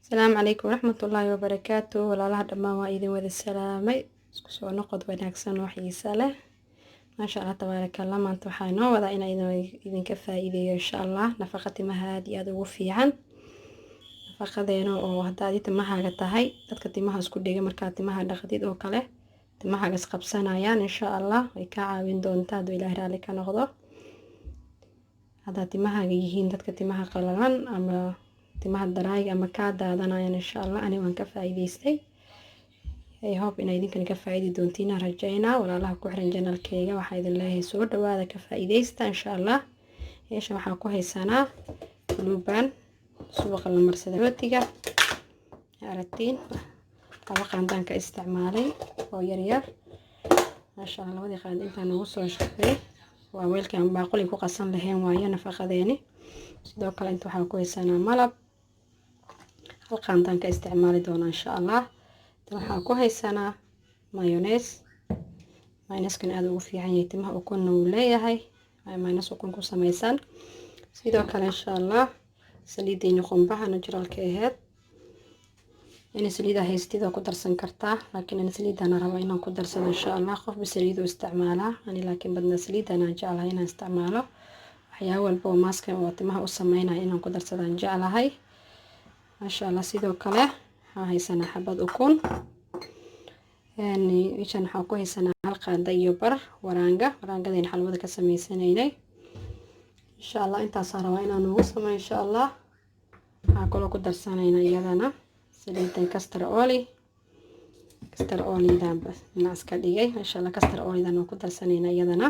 Asalaamu calaykum waraxmatullaahi wabarakaatu. Walaalaha dhammaan waa idin wada salaamay. Isku soo noqod wanaagsan oo xiisa leh. Maasha Allah, tabaaraka Allah. Maanta waxaa inoo wadaa inaan idinka faa'iideeyo, insha Allah, nafaqa timaha aad iyo aad ugu fiican. Nafaqadeena oo haddaad timahaaga tahay dadka timaha isku dhiga, markaad timaha dhaqdid oo kale timahaaga isqabsanayaan, insha Allah way kaa caawin doontaa hadduu Ilaahay raalli ka noqdo. Haddaad timahaaga yihiin dadka timaha qalalan ama timaha daraayga ama kaa daadanayaan, insha Allah ani waan ka faa'iideystay. I hope inay idinkana ka faa'iidi doontiin aan rajaynaa. Walaalaha ku xiran channelkayga waxaa idin leeyahay soo dhawaada, ka faa'iideysta, insha Allah. Meeshan waxaa ku haysanaa Blue Band, subaqa la marsada rootiga. Aragtiin, laba qaandaan ka isticmaalay oo yaryar, maasha Allah. Labadii qaand intaan ugu soo shaqeey waa weelkii aan baaquli ku qasan lahayn waayo nafaqadeeni. Sidoo kale inta waxaa ku haysanaa malab, hal qaandaan ka isticmaali doonaa, insha Allah. Tan waxaa ku haysanaa mayonnaise. Mayonnaise-kan aad ugu fiican yahay timaha, ukunna wuu leeyahay, mayonnaise ukun ku samaysan. Sidoo kale, insha Allah, saliideeni qumbaha naturalka aheyd. In saliida haystid oo ku darsan kartaa, laakiin in saliidana raba inaan ku darsado, insha Allah. Qofba saliid u isticmaalaa, ani laakiin badnaa saliidan aan jeclahay inaan isticmaalo. Waxyaabo walba oo maaska oo timaha u sameynaya inaan ku darsadaan jeclahay, maasha Allah. Sidoo kale waxaan haysanaa xabad ukun. Meeshan waxaan ku haysanaa hal qaada iyo bar waraanga, waraangadayna xalwada ka sameysanaynay, insha Allah. Intaasaa rabaa inaan ugu sameeyo, insha Allah. Waxaan kaloo ku darsanaynaa iyadana saliidan castor oil. Castor oil-dan dhinac iska dhigay, insha Allah. Castor oil-dan waan ku darsanaynaa iyadana.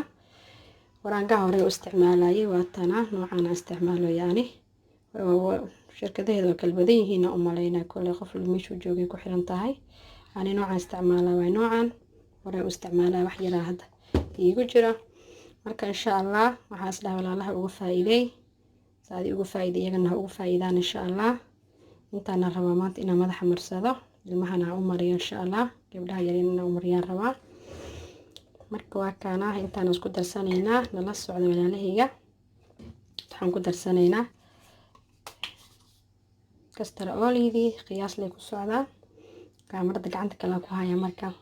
Waraangaha hore u isticmaalayay waa tana, noocaan isticmaalo. Yani shirkadaheeda waa kala badan yihiin u malaynaa, kolley qof meeshuu joogay ku xiran tahay. Ani noocaan isticmaalaa waay, noocan hore u isticmaalaa, wax yaraa hadda iigu jira. Marka, insha Allah, waxaa isdhaha walaalaha uga faa'iiday, saadi uga faa'iiday, iyagana ha uga faa'iidaan, insha Allah. Intaana rabaa maanta inaan madaxa marsado, ilmahana u mariyo, insha Allah. Gabdhaha yaryar inaan u mariyaan rabaa. Marka waa kaana, intaan isku darsanaynaa, nala socda walaalahayga. Waxaan ku darsanaynaa castor oil-dii, qiyaas lay ku socdaa. Kaamarada gacanta kale ku haya, marka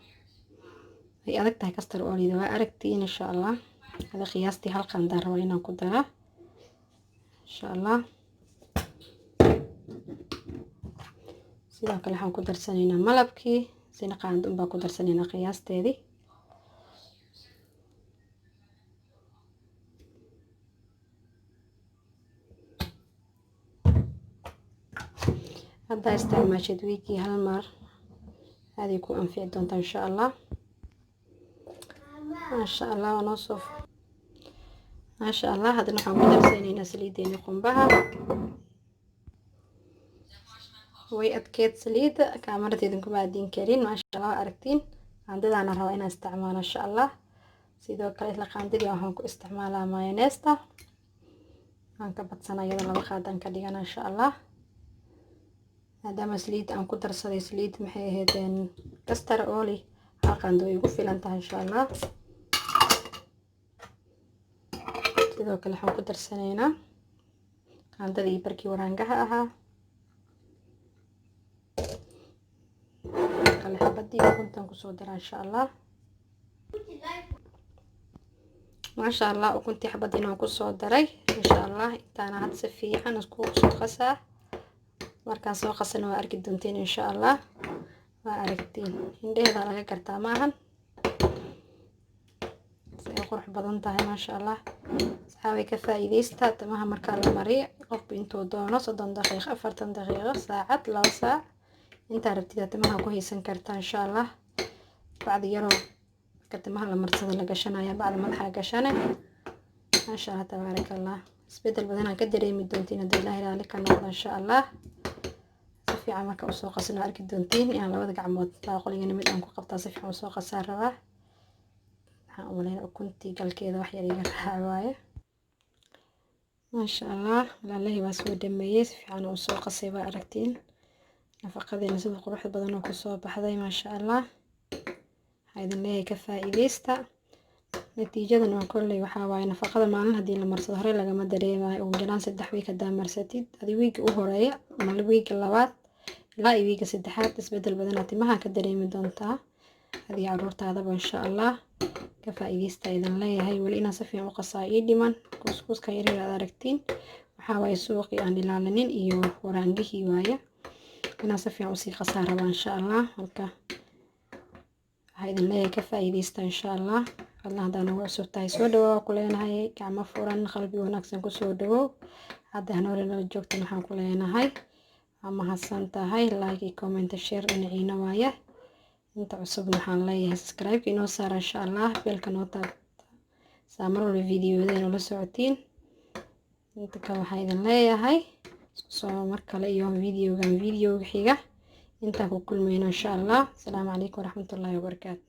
ay adag tahay castor oil-da, waa aragtiin, insha Allah. Hada qiyaastii hal qaandaan rabaa inaan ku daraa, insha Allah. Sidoo kale waxaan ku darsanaynaa malabkii, sina qaando unbaa ku darsanaynaa qiyaasteedii. Haddaa isticmaashid wiigii hal mar, aaday ku anfici doontaa, insha Allah, maasha Allah. Waa noo soo, maasha Allah. Haddana waxaan ku darsanaynaa saliideeni qumbaha. Way adkeed saliidda, kaamaradeedin kuma aadin karin, maasha Allah. Waa aragtiin, qaandadaana rabaa inaan isticmaalo, insha Allah. Sidoo kale isla qaandadii waxaan ku isticmaalaa mayonnaise-ta, waan ka badsanaa iyada, laba qaadaan ka dhigana, insha Allah, maadaama saliid aan ku darsaday saliid maxay ahayd, castor oil. Hal qaando way igu filan tahay, insha Allah. Sidoo kale waxaan ku darsanaynaa qaandadii barkii waraangaha ahaa, kale xabadii ukuntan kusoo daraa, insha Allah, maasha Allah. Ukuntii xabadiina waan kusoo daray, insha Allah. Intaana hadda si fiican iskugu soo qasaa. Markaan soo qasana waa arki doontiin, insha Allah. Waa aragtiin, indheheeda laga gartaa maahan si ay qurux badan tahay, maasha Allah. Asxaabay, ka faa'iidaysta. Timaha markaa la mariyo, qofku intuu doono, 30 daqiiqo, 40 daqiiqo, saacad, 2 saac, intaa rabtida timaha ku haysan kartaa, insha Allah. Bacdi yaroo marka timaha la marsada la gashanaya, bacda madaxa gashane, maasha Allah, tabaaraka Allah. Isbedel badanaa ka dareemi doontiin hadduu Ilaahay raali ka noqdo, insha Allah. Si fiican marka usoo qasno arki doontiin inaan labada gacmood baaquligana mid aan ku qabtaa, si fiican usoo qasaa rabaa. Waxaan u malaynaa ukuntii galkeeda wax yar iga raaci waaye, maasha Allah. Walaalahii, waa soo dhameeyey, si fiican uu soo qasay. Waa aragtiin nafaqadeena sida quruxda badan oo kusoo baxday, maasha Allah. Waxaa idin leeyahay ka faa'iidaysta. Natiijadan waa kolley, waxaa waaye nafaqada maalin haddii la marsado hore lagama dareemayo. Ugu yaraan 3 wiig haddaa marsatid, adi wiigga u horeeya ama wiigga labaad. Ilaa iyo wiiga saddexaad isbedel badanaa timaha ka dareemi doontaa adii caruurtaadaba, insha Allah. Ka faa'iidaysta idin leeyahay. Weli inaan si fiican u qasaa ii dhiman. Kuuskuuska yaryar aad aragtiin waxaa waaye suuqii aan ilaalinin iyo waraangihii waaye. Inaan si fiican usii qasaa rabaa, insha Allah. Marka waxaa idin leeyahay, ka faa'iidaysta, insha Allah. Fadlan, haddaa nagu cusub tahay, soo dhawow ku leenahay. Gacmo furan, qalbi wanaagsan kusoo dhawow. Hadda hanoole nala joogtan, waxaan ku leenahay waa mahadsan tahay. Like iyo comment, share dhinaciina waaye. Inta cusubna waxaan leeyahay subscribe inoo saara, insha Allah, bell-ka noo taabta saa mar walba videoyada la socotiin. Inta kale waxaa idin leeyahay isku soo mar kale iyo videogan videoga xiga intaan ku kulmayno, insha Allah. Asalaamu calaykum waraxmatullaahi wabarakaatu.